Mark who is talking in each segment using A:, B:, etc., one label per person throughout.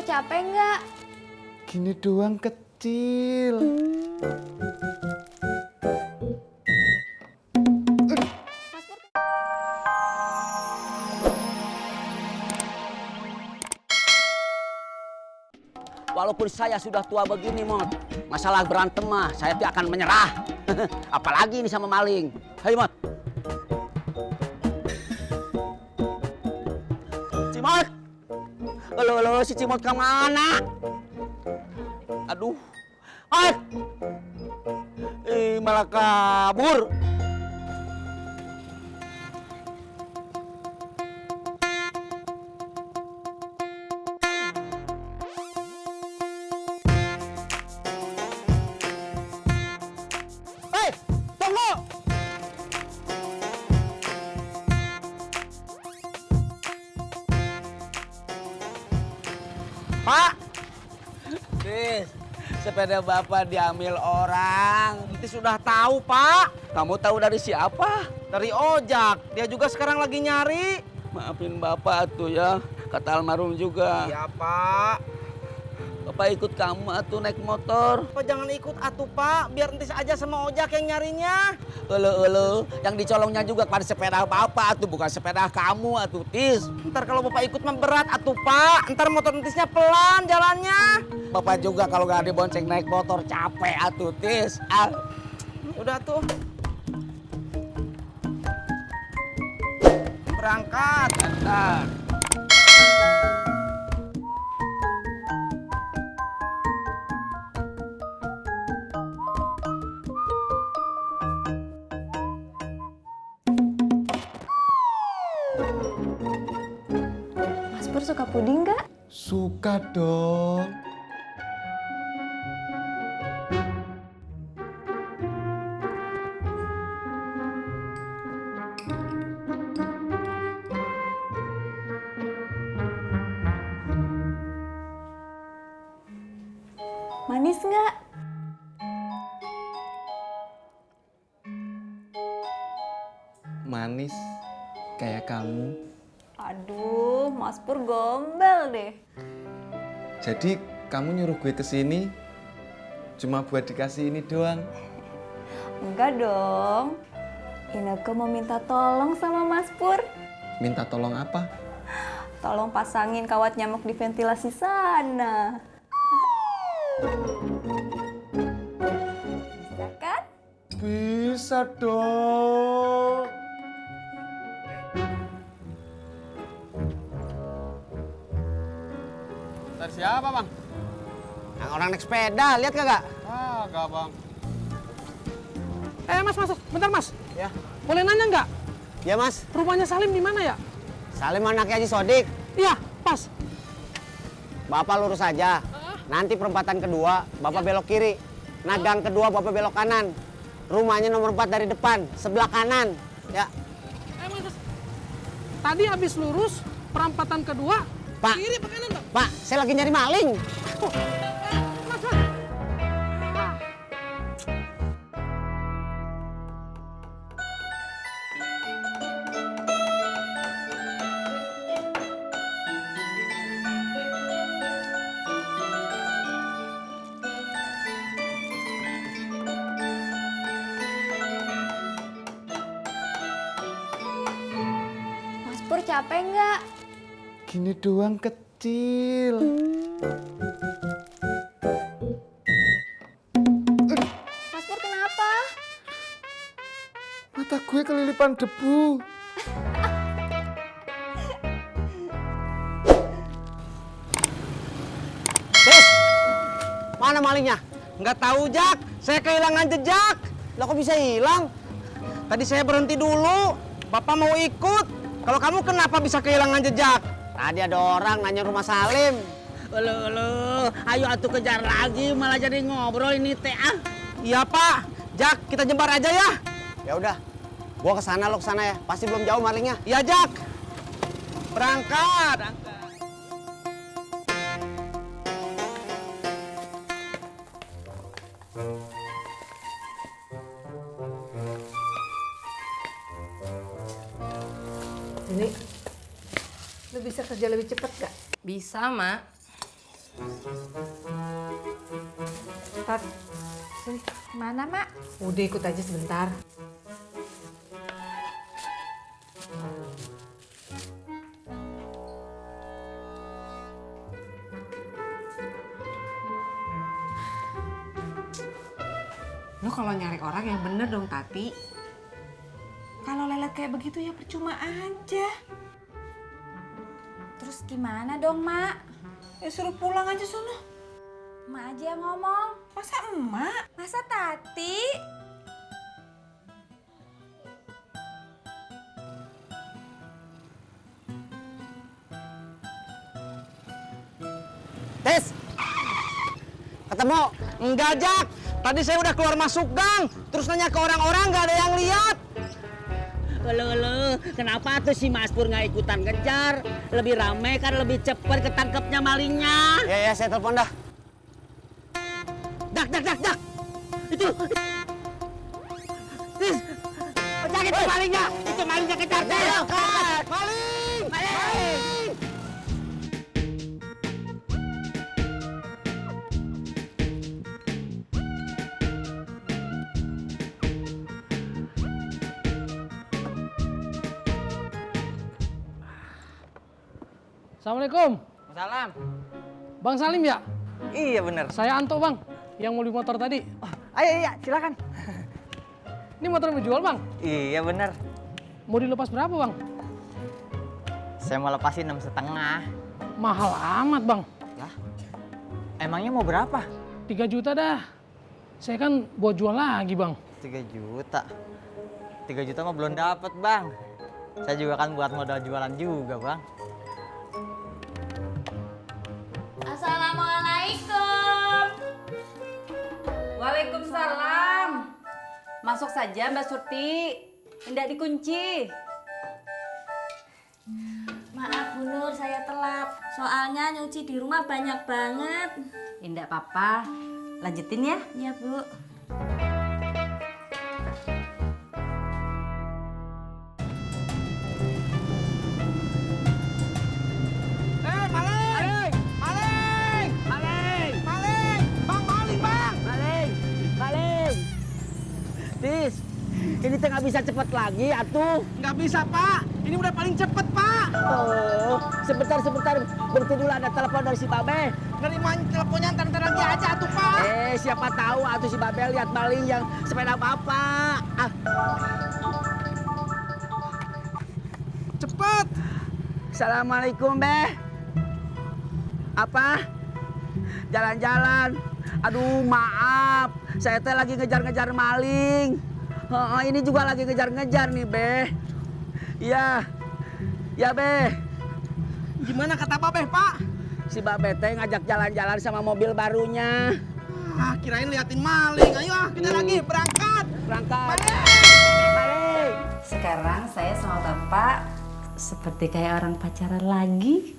A: capek nggak?
B: Gini doang kecil.
A: Mas Pur.
C: Walaupun saya sudah tua begini, Mot, masalah berantem mah saya tuh akan menyerah. Apalagi ini sama maling. Hai, Mot. Cimot. Halo, si Cimot kemana? Aduh. Malah kabur. Tunggu! Pak! Tis, sepeda Bapak diambil orang.
D: Nanti sudah tahu, Pak.
C: Kamu tahu dari siapa?
D: Dari Ojak. Dia juga sekarang lagi nyari.
C: Maafin Bapak tuh ya, kata almarhum juga.
D: Iya, Pak.
C: Bapak ikut kamu atuh naik motor.
D: Pak jangan ikut atuh, Pak. Biar entis aja sama Ojak yang nyarinya.
C: Elu, yang dicolongnya juga pada sepeda Bapak atuh, bukan sepeda kamu atuh, Tis.
D: Ntar kalau Bapak ikut mah berat atuh, Pak. Ntar motor entisnya pelan jalannya.
C: Bapak juga kalau gak dibonceng naik motor capek atuh, Tis.
D: Udah tuh. Berangkat.
C: Ntar.
A: Mas Pur suka puding nggak?
B: Suka dong.
A: Manis nggak?
B: Manis kayak kamu.
A: Aduh, Mas Pur gombel deh.
B: Jadi kamu nyuruh gue kesini cuma buat dikasih ini doang.
A: Enggak dong. Ineke mau minta tolong sama Mas Pur.
B: Minta tolong apa?
A: Tolong pasangin kawat nyamuk di ventilasi sana. Bisa kan?
B: Bisa dong.
E: Dari siapa, Bang?
D: Yang orang naik sepeda, lihat kagak?
E: Ah, enggak, Bang.
F: Mas, bentar Mas.
D: Ya.
F: Boleh nanya nggak?
D: Ya, Mas.
F: Rumahnya Salim di mana ya?
D: Salim anaknya Haji Sodik.
F: Iya, pas.
D: Bapak lurus aja. Nanti perempatan kedua, Bapak belok kiri. Nah, gang kedua Bapak belok kanan. Rumahnya nomor 4 dari depan, sebelah kanan. Ya.
F: Mas. Tadi habis lurus, perampatan kedua,
D: Pak.
F: kiri apa kanan, Pak?
D: Pak, saya lagi nyari maling.
F: Mas.
A: Mas Pur capek nggak?
B: Gini doang kecil.
A: Mas Pur kenapa?
B: Mata gue kelilipan debu.
D: Tis, mana malingnya? Nggak tahu, Jak. Saya kehilangan jejak. Lah kok bisa hilang? Tadi saya berhenti dulu. Bapak mau ikut. Kalau kamu kenapa bisa kehilangan jejak? Tadi ada orang nanya rumah Salim.
C: Elu, ayo atuh kejar lagi, malah jadi ngobrol ini teh ah.
D: Iya, Pak. Jak, kita jembar aja ya. Ya udah. Gua ke sana, lo ke sana ya. Pasti belum jauh malingnya. Iya, Jak. Berangkat.
G: Ini, lu bisa kerja lebih cepat gak?
H: Bisa, Mak.
G: Tat, sini.
A: Mana, Mak?
G: Udah ikut aja sebentar. Lo kalau nyari orang yang bener dong, Tati. Kalau lelet kayak begitu ya percuma aja.
A: Terus gimana dong, Mak?
G: Ya suruh pulang aja sono.
A: Mak aja yang ngomong.
G: Masa emak?
A: Masa Tati?
D: Tis! Ketemu? Enggak, Jak. Tadi saya udah keluar masuk gang. Terus nanya ke orang-orang, nggak ada yang lihat.
C: Elu, kenapa tuh si Mas Pur nggak ikutan ngejar? Lebih rame kan, lebih cepet ketangkepnya malingnya.
D: Ya, saya telepon dah.
C: Dak. Itu. Tis, pecah itu malingnya. Itu malingnya kejar.
D: Maling!
F: Assalamualaikum.
D: Salam.
F: Bang Salim ya?
D: Iya bener.
F: Saya Anto, Bang. Yang mau beli motor tadi.
D: Ayo, iya, silakan.
F: Ini motor mau jual, Bang.
H: Iya bener.
F: Mau dilepas berapa, Bang?
H: Saya mau lepasin 6,5.
F: Mahal amat, Bang.
H: Ya? Emangnya mau berapa?
F: 3 juta dah. Saya kan buat jual lagi, Bang.
H: 3 juta. 3 juta mah belum dapet, Bang. Saya juga kan buat modal jualan juga, Bang.
A: Assalamualaikum. Waalaikumsalam. Masuk saja, Mbak Surti. Tidak dikunci.
I: Maaf Bu Nur, saya telat. Soalnya nyuci di rumah banyak banget.
A: Tidak apa-apa. Lanjutin ya.
I: Iya Bu.
C: Maling. Tis, ini teh nggak bisa cepet lagi, atuh.
D: Nggak bisa, Pak. Ini udah paling cepet, Pak.
C: Oh, sebentar. Berhenti dulu, ada telepon dari si Babe.
D: Dari mana teleponnya ntar lagi aja tuh, Pak.
C: Siapa tahu atuh si Babe lihat maling yang sepeda bapak.
D: Cepet.
C: Assalamualaikum, Beh. Apa? Jalan-jalan. Aduh, maaf. Saya teh lagi ngejar-ngejar maling. Ini juga lagi ngejar-ngejar nih, Beh. Iya. Ya, Beh.
D: Gimana kata Babeh, Pak?
C: Si Babe teh ngajak jalan-jalan sama mobil barunya.
D: Kirain liatin maling. Ayo, kita lagi berangkat.
C: Berangkat.
D: Maling.
A: Sekarang saya sama Bapak seperti kayak orang pacaran lagi.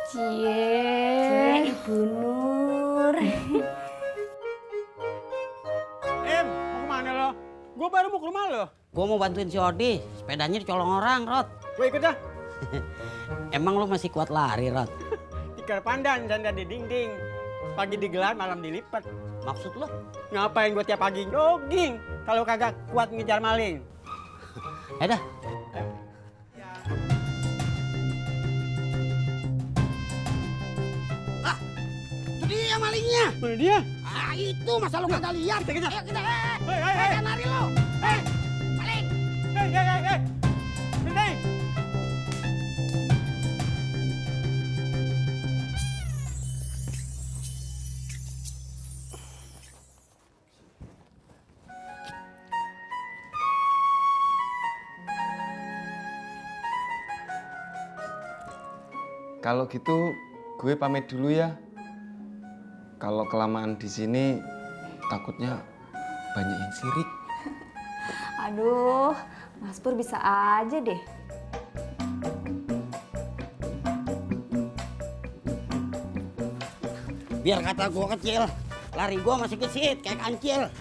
A: Cie,
I: Ibu Nur.
E: Mau kemana lo? Gue baru mau ke rumah lo.
C: Gua mau bantuin si Odi. Sepedanya dicolong orang, Rod.
E: Gue ikut dah.
C: Emang lu masih kuat lari, Rod?
E: Tikar pandan dan di dinding. Pagi digelar, malam dilipat.
C: Maksud lu?
E: Ngapain gue tiap pagi jogging kalau kagak kuat ngejar maling?
C: Ya dah.
D: Itu dia malingnya.
E: Mana dia?
D: Itu masa lu kagak lihat.
E: Kita kejar.
D: Ayo kita.
E: Hei.
D: Lari lo. Maling.
E: Hei. Berhenti.
B: Kalau gitu gue pamit dulu ya. Kalau kelamaan di sini takutnya banyak yang sirik.
A: Aduh, Mas Pur bisa aja deh.
C: Biar kata gua kecil, lari gua masih gesit kayak kancil.